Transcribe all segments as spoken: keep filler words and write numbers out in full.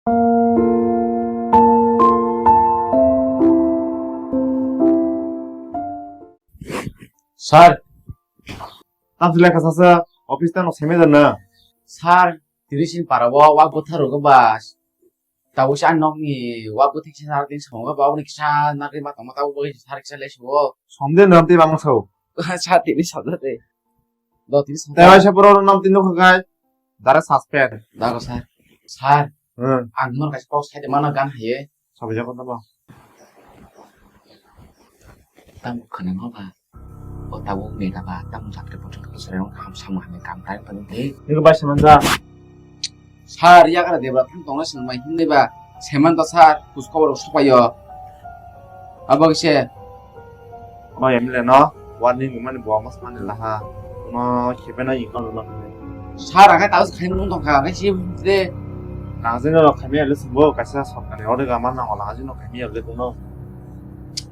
Sir. Tamsi lekha sasa office tano seme jana. Sir, tirisin para o wak bwthar rogo ba. Tabuk sa nokni wak bwthar kisa narwk din songo ba, oboni kisa narwk ma tongma tabuk bagwi sir kisa lesu o. Somde nam tei bangma sao. Sir, tini somde de. Do tini somde. Tei waisa borok nam tini nokha kai. Dara suspend. Dago sir. Sir. Hmm. Ang nor kaisa kok sai de mana gan haye. Sabai jago tamo. Tamo khana ma ba. O tabuk ni da ba, tamo sakte pochong ko sere ham sama ne kam tai pan de. Ni ko bai seman ja. Sir, ya kara debra thang tongna sing mai himne ba. Seman ta sir, kus ko ro supayo. Abo kise. O M L A no warning mani bo mas mani laha. No khebe na ikon no. Sir, aga taus khain nung tongkha, aga si de. Nangzino rok khaimya le sumbo kaisa sorkar ni order ga man nango, nangzino khaimya le kuno.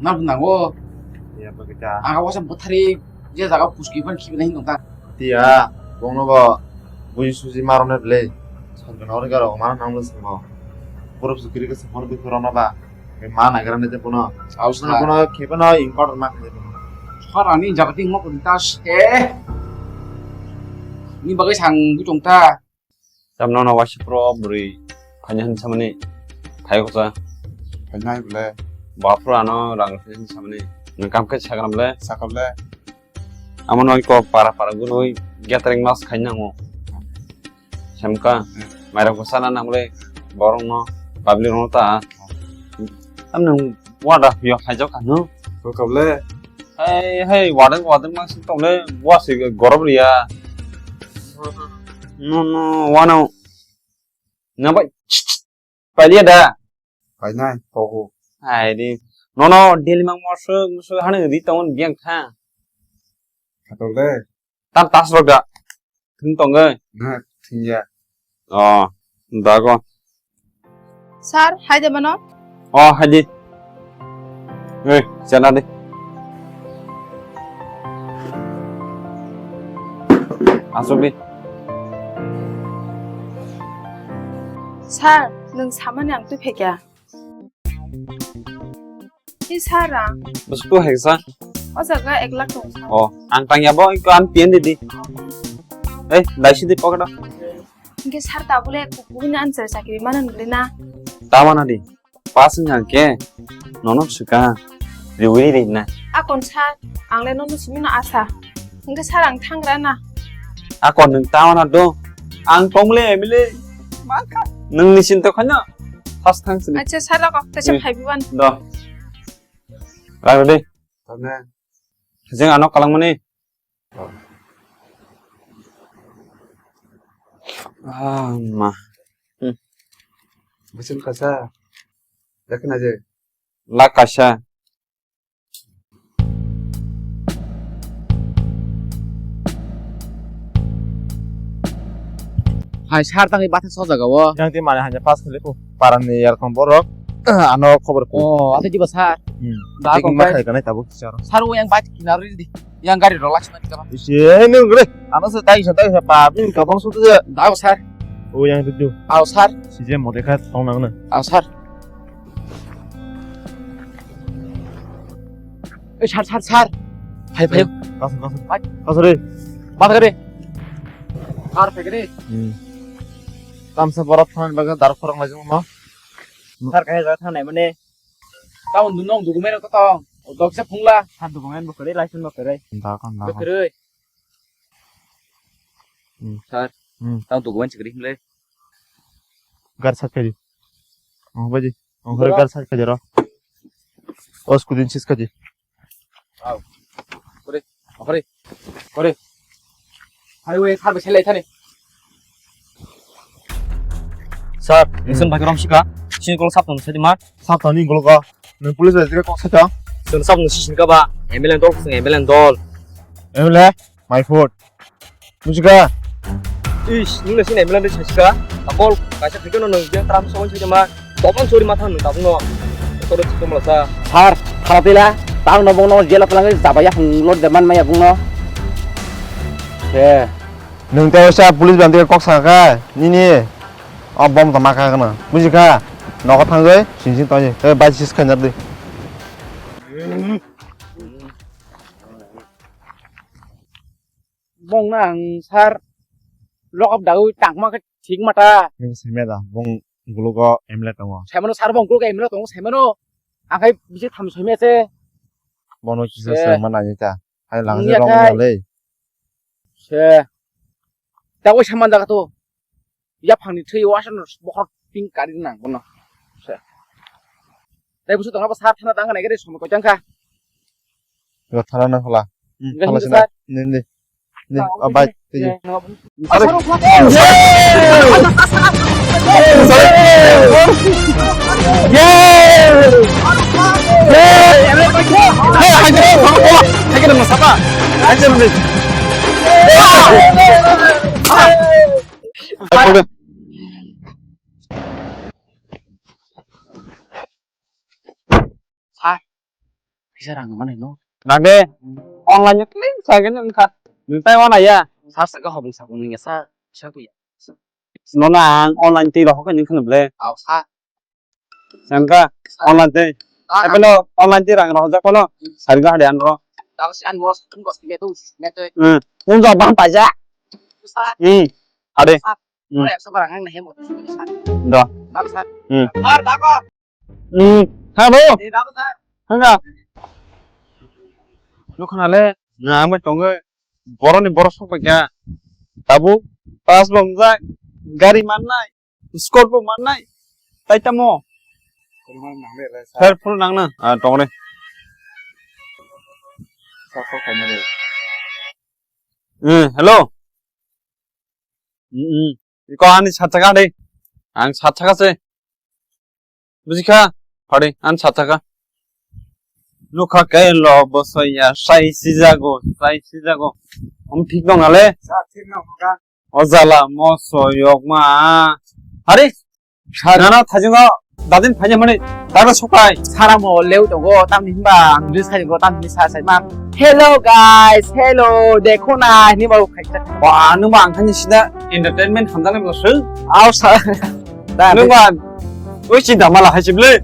Nang nango. Ya bagita. Aga wasa bothari je jaga puski pan khibi nahi nong ta. Tia, bongno bo buji suji marone ble. Sorkar ni order ga rok man nang le sumbo. Purap sukiri ke sumbo bi kurona ba. Ma nagra ne te puno. Au sir. Puno khebe no important ma khebe. Sir ani jaga ti mo kuntas. Eh. Ni bagai sang bu tong ta. Tamno no waisa pro bwrwi phaina hinwi samani phai kha. Phainai bwle. Bapro ano rang rwphai hinwi samani. Nwng kam khe sakram le. Sakam le. Amo no ko para para gunoi gathering mas khai nango. Semka. Hmm. Mairok ko sana nang le borok no public no ta. Tamno wada yo phai jok ano. Ko kable. Hey, hey, wadan, wadan mang sing tong le, wa se gorob riya. No, no, wano. Na bai, pai liya da. Pai nai, pogo. Hai di. No, no, daily mang moso, moso hanu di tong biang kha. Khato le. Tam tas rok da. Thung tong ai. Na, thung ya. Oh, dago. Sir, hai de mano? Oh, hai di. Eh, chana di. Asuk di. Sir, nwng samani ang twi phaikha. Hi sir, ang. Bwswk hai sa? O jaga ek lakh tong sa. Oh, ang tang ya bo, iko ang pian di di. Eh, dai si di pocket. Hingke sir tabule kukuhini answer chakri mano nungli na? Tamana di, pass wngkha hingke nono swkang riwi ri na. Akon sir, ang le nono simi no asa. Hingke sir ang thangra na. Akon nwng tamana do, ang tongmole emile mangkha. Nwng ni sinto khanya, pass thang sini. Acha sir, ako kaisa phaibi wan. Do. Rang di. Tamne. Jeng ano kalangmani. Ah, ma. Hmm. Bisin kasa. Yakin aja. La kasa. Hai sir tangwi bathang so jaga o. Yang ti mane hanya pass khali ko. Parani yarkong borok. Ano khobor ko. Oh, ate diba sir. Hmm. Da Checking kong ma kai. Khai kanai tabuk sir. Sir o yang bike kinar ri di. Yang gari rok lachina di kama. Isi, eh, nung re. Ano se tai sa tai sa pa, bin ka bang su tu. Dao sir. O yang tu. Ao sir. Si je mo dekha tong nang na. Ao sir. Eh, sir, sir, sir. Phai, phai. Kas, kas. Phai. Kas re. Bat kare. Sir, phai kare. Hmm. Tamsa borok phone baga dar khorang lajung ma. Sir, kaya jaga thangnai mane. Tamo nung document ko tong. Doksa phungla. Sir, document bo kare, license bo kare. Da kan da. Bo kare. Hmm. Sir, hmm. Tamo document sikri himle. Gar sat kaji. Oh, baji. Oh, gar sat kaji ro. Oh, scooty sis kaji. Au. Kore, kore, kore. Highway sar bai selai thani. Sir, nison bhai rom sika. Sini kol sap ton sadi mat. Sap ton ni kol ka. Nung police bai kok sata. Sini sap nung sini ka ba. M L A dol, sini M L A dol. M L A, my foot. Bujiga. Ish, nung nasi M L A de sika. Akol, kaisa phikno nung dia tram song sini ma. Topang sori matha nung tabung no. Toro chikon mala sa. Sir, kharap ila. Tang no bong no jela palang jaba ya phung lord de man maya bung no. He. Nung tei sa police bandi kok saka. Nini. O bom to ma kha gana. Buji kha? Nogo thangwi sing sing tongdi. Tei bai sis khainjak di. Bong na ang sir, lock up dawi tangma khe thik mata. Nang simi da, bong gulugo M L A tongo. Saimano sir, bong gulugo M L A tongo, saimano. Ang khai bisi tham soimya se. Bono kisa se. Sengma nani ta. Hai langse rong khai. Nang le. Se. Ta oi saman jaga to. Yaphangni thwi o aswk no bokhorok pink kari nang bono. Se. Tei busu tongna bo sir thana tang nai gari somo koi tang kha. Yo thana na phala. Hmm, phala sina. Ni, ni. Ni, ah, bai. Thank you. Are. Sir, kisa rang mano no? Rang de. Online ni kling sa gini wngkha. Nung tai wana ya. Sir, sa ga hobong sa nung ya sir. Sa ku ya. Nono ang online twi rohor khe nung kheno ble. Aw sir. Sangka online twi. Ah. Apelo online twi rang rohor jak kono. Sir ga hade an ro. Tao si an mo, an mo si me tu, me tu. Hmm. Nung jo bang paja. Sir. Hmm. Hade. Sir. Hmm. Ore, so barang ang na hemo. Sir. Do. Bang sir. Hmm. Sir, bang. Hmm, ha bo. Hanga. Nukha nale, na ang bai tongo. Boroni borok sok bai kha. Tabuk pass bo wngjak, gari mannai, Scorpio mannai. Tai tamo? Helpful nang na. Ah, tongre. Hmm, hello. Hmm, hmm. Iko ani sat taka de. Ang sat taka se. Bujikha? Hori, ang sat taka. Nukha ke lo bosoya, sai sijago, sai sijago. Om thik dong ale? Sa thik na hoga. O jala, moso, yokma. Hari? Sir. Nana, thajingo, dadin phanya mani, dagra sokai. Sara mo leu tongo, tamni himba, ang reels khai tongo, tamni sa sai ma. Hello guys, hello, dekho na, hini ba khaisa. Wa, nung ba ang khani sida entertainment hamjani bo sung. Aw sir. Da, nung ba, oi chinta mala hai chible.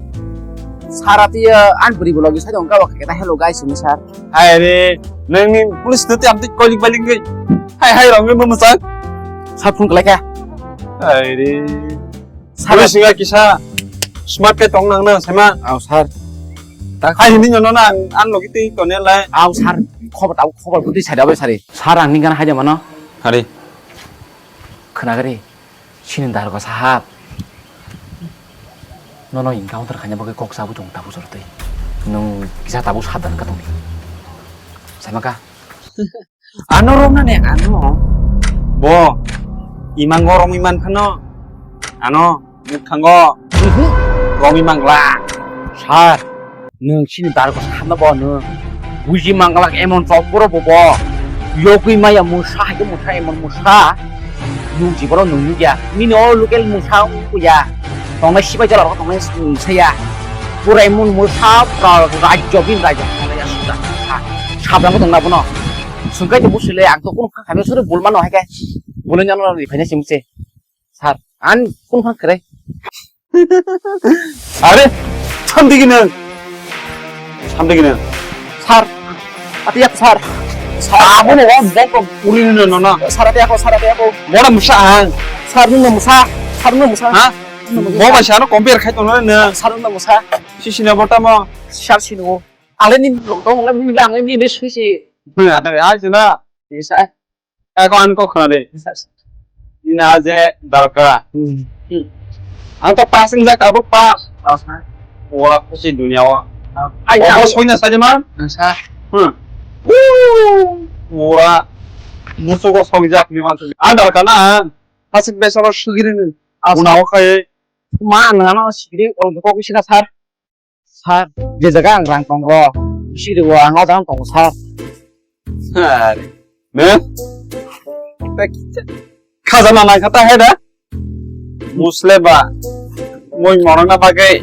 Sara tiya, an buri bolog sai dong ka wa khaita hello guys, ni sir. Hai re, nang ni police nati amti kolik balik ngai. Hai hai rong ngai mo sa. Sa phone kalai kha. Hai re. Sir. Police singa kisa smart ke tong nang na, sema. Aw, sir. Hai hindi nyono na, ang, ang logi twi tone lai. Aw, sir. Khobar tau, khobar budi sai dabai sari. Sir, ang ningkan hai de mano. Hari. Khna gari. Sini dargo sahab. Nono encounter khaina bagwi kok sabu tong tabu jor twi. Nung kisa tabu sadan ka tongni. Sama ka? Ano romnani ano. Bo imango romwi mankhano. Ano mukthango romwi mangla. Sir, nwng chini dargo sakno bo nwng buji manglak emon choporo bo bo. Yogwi maya musa hai khe musa emon musa. Nwng jiboro nwng nukya. Nini o local musa wngya. Tongnai sibai jala rok tongnai saya. Pura emon musa pura rajyo bin rajyo tongnai ya suda. Sabrango tongna bono. Sungkai to busile ang to kono kha khamya suru bulma no hai khe. Bulin jano ri phaina simse. Sir, an kung phang kre. Are, samdigi nang. Samdigi nang. Sir, ati yak sir. Sir, abo no wan bok uli no no na. Sir, ati ako, sir, ati ako. Mora musa ang. Sir, nung musa. Sir, nung musa. Ha? Mo ba sano compare khai to no na. Sir, nung musa. Sisi na bota mo. Sir, sino. Ale ni lo to ngam ni lang ni ni susi. Ada ai sina. Isa. Eko ani kok khna de. Ina je darka. Hmm. Ang to passing ja tabuk pass. Pass na. Ora khusi dunia o. Ai, ora soina sa je man. Sa. Hmm. Ora musugo song jak ni man. Ang darka na. Hasik besaro sugiri ni. Una o khai. Ma nang ano sugiri o kok sina sar. Sir, je jaga ang rang tongo, bisi rwo ang o jaga tongo, sir. Sir, ne? Khajana nang kata he da? Musle ba, moi morang na bagwi.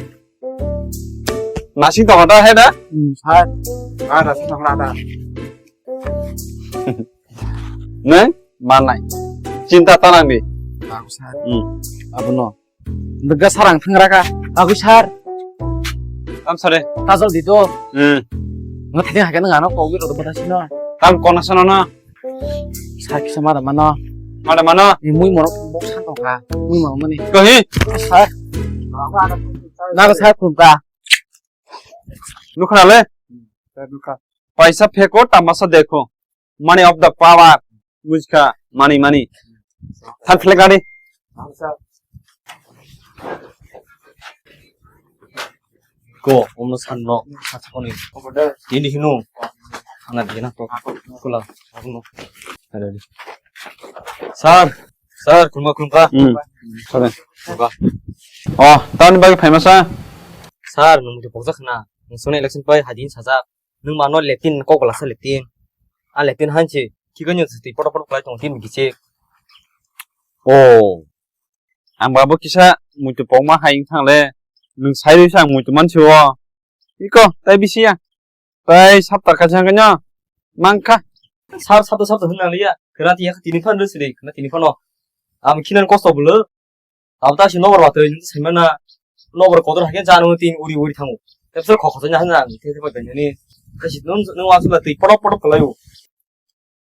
Nasi tongo da he da? Hmm, sir. Ah, nasi tongo da. Ne? Manai. Chinta tanang di. Babu sir. Hmm. Abono. Nugga sir ang thangra kha. Agwi sir. Tam sare. Tajol di to. Hmm. Nga thani hakhe nang ano kogwi rw bata sino. Tam kona sano na. Sir kisa mada mano. Mada mano. Ni mui morok bok san tong kha. Mui morok mani. Kahi? Sir. Naga sir khum ta. Nukha le? Sir nukha. Paisa pheko tamasa dekho. Money of the power. Bujkha, money, money. Than phlek gari. Ko, omno sanno, sacha koni. Ini hino. Ana dina to. Kula, ano. Sir, sir, khulumkha, khulumkha. Hmm. Sir. Khulumkha. Oh, tamni bagwi phaima sa? Sir, nwng muitu pokjak khna. Nwng soni election pai hadin sajak. Nwng mano leptin kok bwlasa leptin. A leptin hansi. Kiganyo twi poto poto khlai tong tin gichik. Oh. Ang babo kisa muitu pokma hai wng thang le. Nwng sai rwi sa ang muitu mansi o. Iko, tai bisi ya. Tai sapta kaisa kanya. Mangkha. Sir, sapta sapta hwnna liya. Kwrati yak tini phan rw siri. Kwrati tini phano. Am khinan kosto bwlw. Abo ta si nokbar watwi nwng sai mana nokbar kotor hakhe janu tin uri uri thango. Tepsor khokho jani hana ang thek thek bai nani. Kasi nwng nwng wasula twi porok porok kalayo.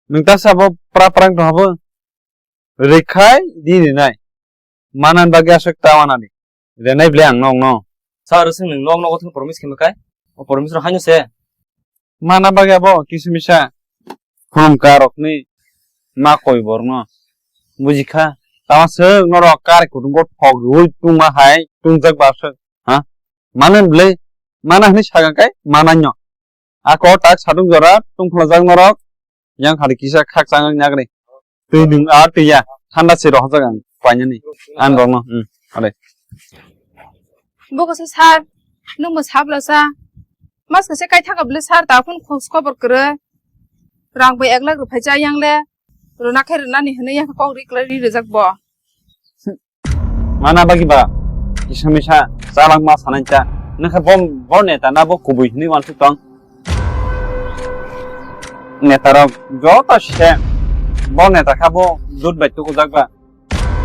Nwng ta sabo pra prang to habo. Rekhai di ni nai. Manan bagi aswk ta wana di. Renai ble ang nong no. Sir, sing nwng nong nogo thang promise khe makai. O promise rok haino se. Mana bagwi abo kisa misa khulumkha rokni ma koi borno bujikha. Tama swk norok kari kutung bo thok rwi tungma hai tungjak ba swk, ha? Mano bwlai mana hwnwi sagang kai mananyo. Ako tak saduk jora tungphlajak norok yang hari kisa khakchang nyagri. Twi nwng a twi ya. Thanda se rohorjak ang painani. Ang rokno. Hmm. Are. Bo kaisa sir, nwng bo sabla sa. Mas kaisa kai thaka bwle sir, ta phone khos khobor kwrwi. Rang bai ek lakh rw phai cha yang le. Rwna khe rwnani hwnwi yang kok ri kwlai ri rwjak bo. Mana bagi ba kisa misa chalangma sanai cha. Nokha bom bo neta na bo kubui hwnwi wansuk tong. Netarok joto se bo neta kha bo dut bai tukujak ba.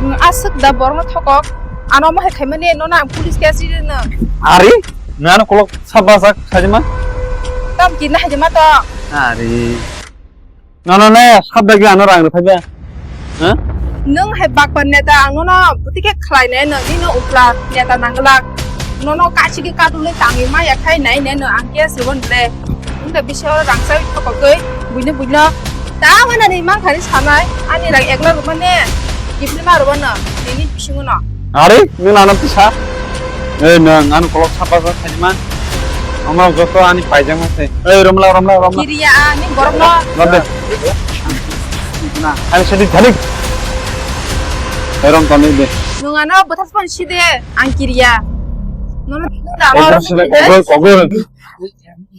Nwng aswk da borokno thokok, ano omo hai khaimani nono ang police case ri rwno. Ari, nano kolok sabajak sajima. Tam kirna haijima to. Ari. Nono ne sabda gwi ano rang rwphaiba. Ha? Nwng hai bakbar neta ang nono bwtwi khe khlainai no, nino upla neta nangwlak. Nono kachi khe kadulwi tangwi maya khai nai ne no ang case rwon le. Wngkha bisa oro rangchak thokogwi buino buino ta wanani mankha ni sanai ani rang ekla rwmani kiphilma rwmano nini bisingo no. Are, nwng ano tisa. Ei, nwng ano kolok sapa sa khaima. Omo joto ani paijak ma se. Ei, romla, romla, romla. Kiriya ani borok no. Romde. Ani sadi dhalik. Ei, rom tani de. Nwng ano bwthas pon side ang kiriya. Nono da Kogor sile, kogor, kogor.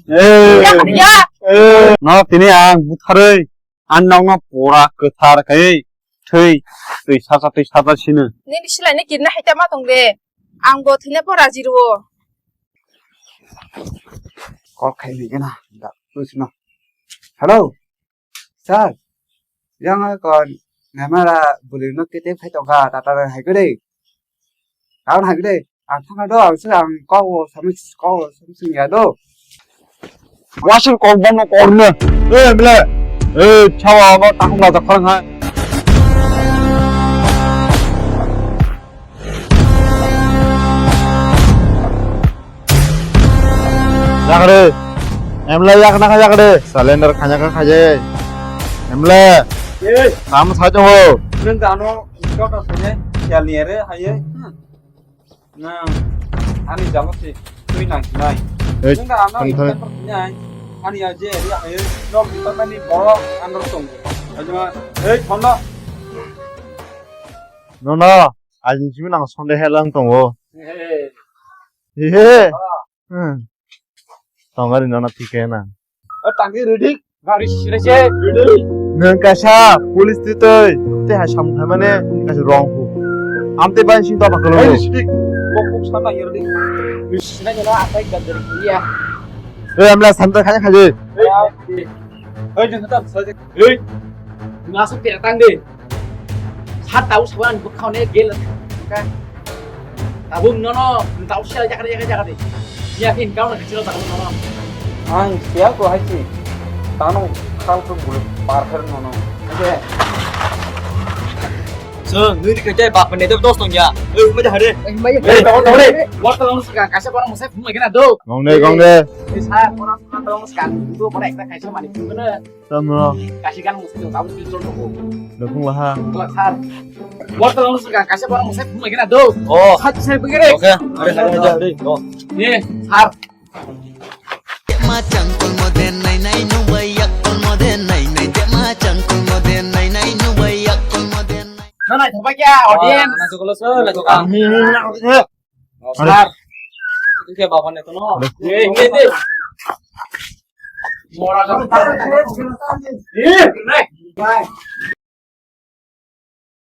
Eh, ya, ya. Eh, no, tini ang butharwi, ang nokno pura kwthar khai thwi, twi sacha, twi sacha sino. Nini silai ni kirna hai tama tong de. Ang bo thwina pho raji rwo. Call khai ni gana, da, twi sino. Hello. Sir, yang ko nemara bwrwi no kete phai tongkha, tatar hai kore. Taun hai kore. Ang thangna do, ang se ang kok o samui kok o samui sing ya do. Wasir kok bono korne. Eh, mle. Eh, chawa no takung la jakhang ha. Yakre. Emla yakna kha yakre. Surrender khanya kha khaje. Emla. Ei. Kam sa jong ho. Nang dano, kau tak punya. Sial ni ere, haye. Nang. Ani jalo si. Tui nang sinai. Ei, nang dano, thang, thang. Ani aje, ya, haye. No, kita ni borok, andro tong. Aja, ei, thondo. No, no. Ajin simi nang sonde helang tongo. He. He. Hmm. Tongari nono thike na. O tangki ready. Gari sisire se ready. Nang kaisa police titoi te ha sam thamane kaisa rong hu. Amte ban sing to bakalo. Hey, sik. Kok kok sana ready. Sisire na atai gajari ya. Hey, amla santa khanya khaje. Hey, hey, jeng kata sa. Hey. Nasuk te tang de. Sat tau sawan bukhaune gel. Ka. Tabuk nono, tau sia jaga de, jaga de, jaga de. Ya kin kau na kecil tabuk nono. Ang sia ko hai si. Tano khal ko bulu parher nono. Oke. So, nui ni kecil bak mene tu dos tong ya. Eh, mai dah de. Eh, mai. Eh, tahu, tahu de. Waktu langsung kan kasih orang musai pun lagi na do. Gong de, gong de. Eh, saya orang langsung kan itu orang kita kasih mani pun kena. Tamo. Kasi kan musti tahu itu contoh. Dukung laha. Kalau sar. Waktu langsung kan kasih orang musai pun lagi na do. Oh. Sat saya pikir. Oke. Ada, ada, ada. Oh. Ye, sar. Macam kul mode nai nai nubai yak kul mode nai nai de macam kul mode nai nai nubai yak kul mode nai. Nana, coba kya audience? Nana, coba lo, sir, nana, coba. Sar. Itu kayak bapak neto no. Ye, ye, ye. Mora kamu. Ye, naik.